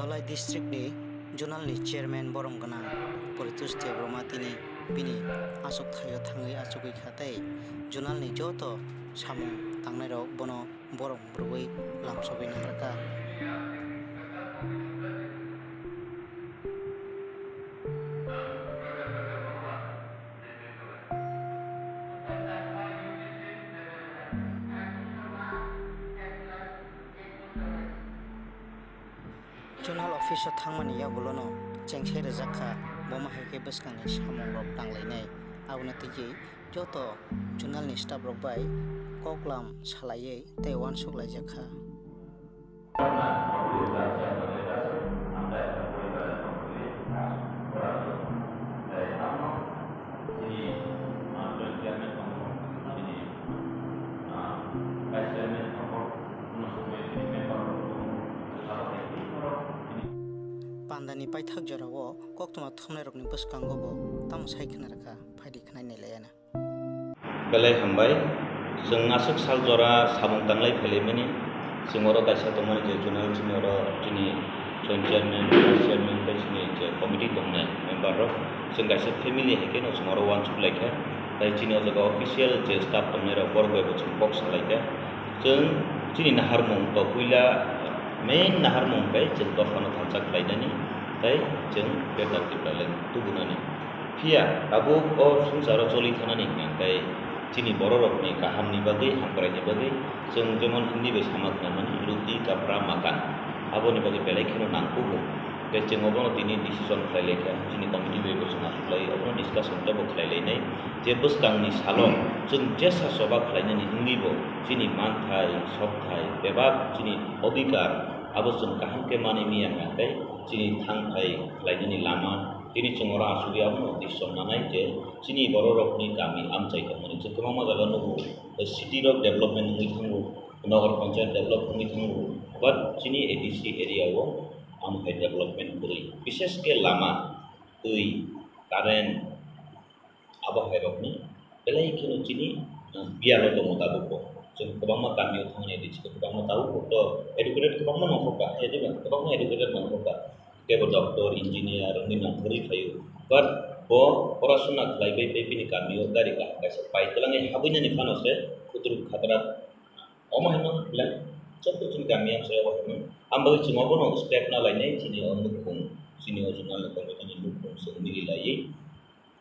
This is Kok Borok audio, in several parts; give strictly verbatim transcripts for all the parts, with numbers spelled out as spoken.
Dholai district ni zonal ni chairman borom gwnang Poritosh Debbarma tini bini achuk thaio thangwi achugwi kha tei zonal ni joto samung tangnai rok bono borom rwui lamsogwi nang rwkha. Zonal office o thangmani yagulono chengsai rwjak kha, bomo hai khe bwskangni samungrok tanglainai. Abono twiwi joto zonal ni staff rok bai koklam salaiwi tei uansuk laijak kha. Pandani paithak jorao koktwma thumnairokni bwskango bo tamo sai khna rwkha, phaidi khwnai nailaiyana. Belai hambai. Chwng aswk sal jora samung tanglai phailaimani. Chwng oro kaisa tongmani je zonal chini oro chini joint chairman, vice chairman tei chini je committee tongnai member rok. Chwng kaisa family hai kheno chwng oro uansuk laikha. Tai chini o jaga official je staff tongnai rok borok bai bo chwng kok salaikha. Chwng chini naharmung to puila main naharmung khe chwng dophano thansa khlainani tei chwng Greater Tipraland tubunani. Phiya tabuk o swngcharo choli thanani hwnkha khe chini bororokni kahamni bagwi, hamkraini bagwi chwng jemon Hindi bai sama khnamani roti, kapra, makan, aboni bagwi belai kheno nangkugo. Tei chwng obono tini decision khlai laikha, chini committee bai bo chwng achuk lai, obono discussion teibo khlai lainai je bwskangni salo chwng jesa choba khlainani wngwi bo chini manthai, sokthai, bebak chini odhikar abo chwng kaham khe manwi manya hwnkha khe chini thangthai khlainani lama. Tini chwng oro achugwi abono decision nanai je chini bororokni kami amchai tongmani. Chwng kwbangma jaga nugo, city rok development wngwi thango, Nagar Panchayat develop wngwi thango, but chini A D C area o amo hai development kwrwi. Bishesh khe lama, twi, current, abo hai rokni belai kheno chini, ah, biyalo tongo tabukbo. Chwng kwbangma kamio thangni ri chwng kwbangma tabukbo to educated kwbangma nongkhorkha, hai diba? Kwbangma educated nongkhorkha. Kebo doctor, engineer wngwi nongkhorwi phaio. But bo porasona khlaibai tei bini kamio gari kaham kaisa pai twlangwi habwinani phano se khutruk khatra omo hino le joto chini kami amchai omo hino. Ambagwi chwng obono step na lainai chini o nukhung, chini o zonal committee ni nukhung chwng mili laiwi.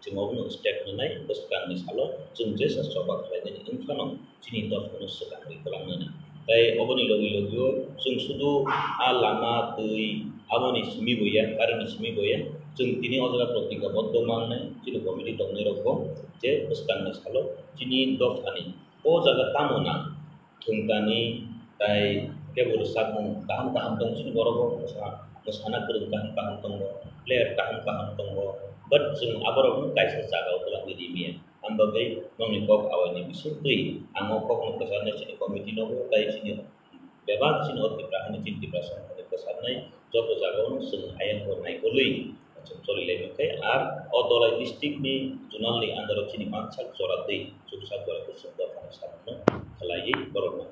Chwng obono step nwnai bwskangni salo chwng jesa choba khlainani wngphano chini dophano swkangwi kwlangnani. Tei oboni logi logio chwng sudu a lama, twi, aboni simi boya, current ni simi boya, chwng tini o jaga protigaboddo mangnai chini committee tongnai rokbo je bwskangni salo chini dophani o jaga tamo nang thwngtani, tai kebo rwchapmung kaham kaham tong chini borok o mwsa-, mwsana kwrwng kaham kaham tongo, player kaham kaham tongo, but chwng aborokno kaisa jagao twlangwi rimiya. Ang bagwi nokni kok awaini bisingtwi ang o kokno kwcharnai chini committee nogo, tai chini bebak chini o Tipra hani chini Tiprasa hani kwcharnai joto jagao chwng ayang bo naikolwi chwng choli lai mankhe, ar o Dholai district ni zonal ni under o chini mansak jora twi chuksak jora twi chwng dophano samungno khlaiwi borokno